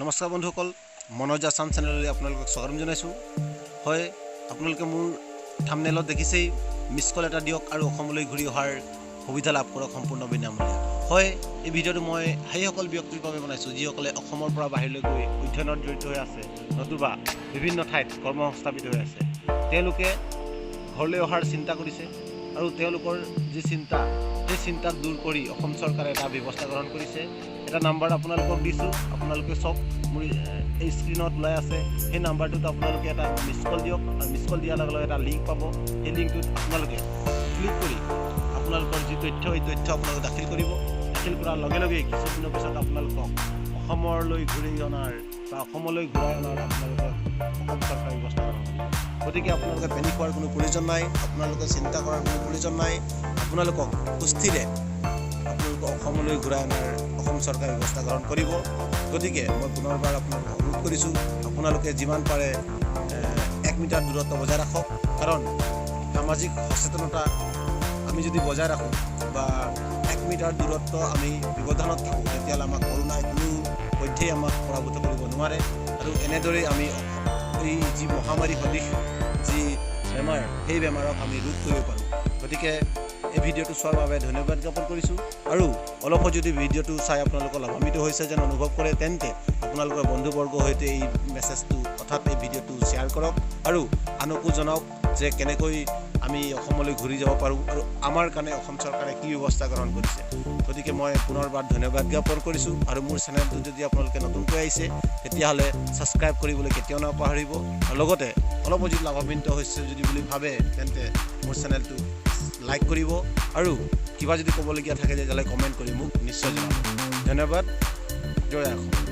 নমস্কাৰ বন্ধুসকল, মনোজ আছাম চেনেললৈ আপোনালোকক স্বাগতম জনাইছোঁ। হয়, আপোনালোকে মোৰ থামনেলত দেখিছেই, মিছ কল এটা দিয়ক আৰু অসমলৈ ঘূৰি অহাৰ সুবিধা লাভ কৰক সম্পূৰ্ণ বিনামূলীয়া। হয়, এই ভিডিঅ'টো মই সেইসকল ব্যক্তিৰ বাবে বনাইছোঁ যিসকলে অসমৰ পৰা বাহিৰলৈ গৈ অধ্যয়নত জড়িত হৈ আছে নতুবা বিভিন্ন ঠাইত কৰ্মসংস্থাপিত হৈ আছে। তেওঁলোকে ঘৰলৈ অহাৰ চিন্তা কৰিছে আৰু তেওঁলোকৰ যি চিন্তা, সেই চিন্তাক দূৰ কৰি অসম চৰকাৰে এটা ব্যৱস্থা গ্ৰহণ কৰিছে। এটা নাম্বাৰ আপোনালোকক দিছোঁ, আপোনালোকে চাওক, মোৰ এই স্ক্ৰীণত ওলাই আছে। সেই নাম্বাৰটোত আপোনালোকে এটা মিছ কল দিয়ক আৰু মিছ কল দিয়াৰ লগে লগে এটা লিংক পাব। সেই লিংকটোত আপোনালোকে ক্লিক কৰি আপোনালোকৰ যি তথ্য, এই তথ্য আপোনালোকে দাখিল কৰিব। দাখিল কৰাৰ লগে লগে কিছুদিনৰ পিছত আপোনালোকক অসমলৈ ঘূৰি অনাৰ বা অসমলৈ ঘূৰাই অনাৰ আপোনালোকক অসম চৰকাৰে ব্যৱস্থা গ্ৰহণ কৰিব। গতিকে আপোনালোকে পেনিক হোৱাৰ কোনো প্ৰয়োজন নাই, আপোনালোকে চিন্তা কৰাৰ কোনো প্ৰয়োজন নাই। আপোনালোকক সুস্থিৰে আপোনালোকক অসমলৈ ঘূৰাই অনাৰ অসম চৰকাৰে ব্যৱস্থা গ্ৰহণ কৰিব। গতিকে মই পুনৰবাৰ আপোনালোকক অনুৰোধ কৰিছোঁ, আপোনালোকে যিমান পাৰে 1 মিটাৰ দূৰত্ব বজাই ৰাখক। কাৰণ সামাজিক সচেতনতা আমি যদি বজাই ৰাখোঁ বা 1 মিটাৰ দূৰত্ব আমি ব্যৱধানত থাকোঁ, তেতিয়াহ'লে আমাক কৰোণাই কোনো পধ্যেই আমাক পৰাভূত কৰিব নোৱাৰে। আৰু এনেদৰেই আমি এই যি মহামাৰী সদৃশ যি বেমাৰ, সেই বেমাৰক আমি ৰোধ কৰিব পাৰোঁ। গতিকে এই ভিডিঅ'টো চোৱাৰ বাবে ধন্যবাদ জ্ঞাপন কৰিছোঁ। আৰু অলপো যদি ভিডিঅ'টো চাই আপোনালোকৰ লাভান্বিত হৈছে যেন অনুভৱ কৰে, তেন্তে আপোনালোকৰ বন্ধুবৰ্গৰ সৈতে এই মেছেজটো অৰ্থাৎ এই ভিডিঅ'টো শ্বেয়াৰ কৰক আৰু আনকো জনাওক যে কেনেকৈ আমি অসমলৈ ঘূৰি যাব পাৰোঁ আৰু আমাৰ কাৰণে অসম চৰকাৰে কি ব্যৱস্থা গ্ৰহণ কৰিছে। গতিকে মই পুনৰবাৰ ধন্যবাদ জ্ঞাপন কৰিছোঁ। আৰু মোৰ চেনেলটো যদি আপোনালোকে নতুনকৈ আহিছে, তেতিয়াহ'লে ছাবস্ক্ৰাইব কৰিবলৈ কেতিয়াও নাপাহৰিব। আৰু লগতে অলপো যদি লাভান্বিত হৈছে যদি বুলি ভাবে, তেন্তে মোৰ চেনেলটো লাইক কৰিব আৰু কিবা যদি ক'বলগীয়া থাকে, তেতিয়াহ'লে কমেণ্ট কৰি মোক নিশ্চয় জনাব। ধন্যবাদ। জয় অসম।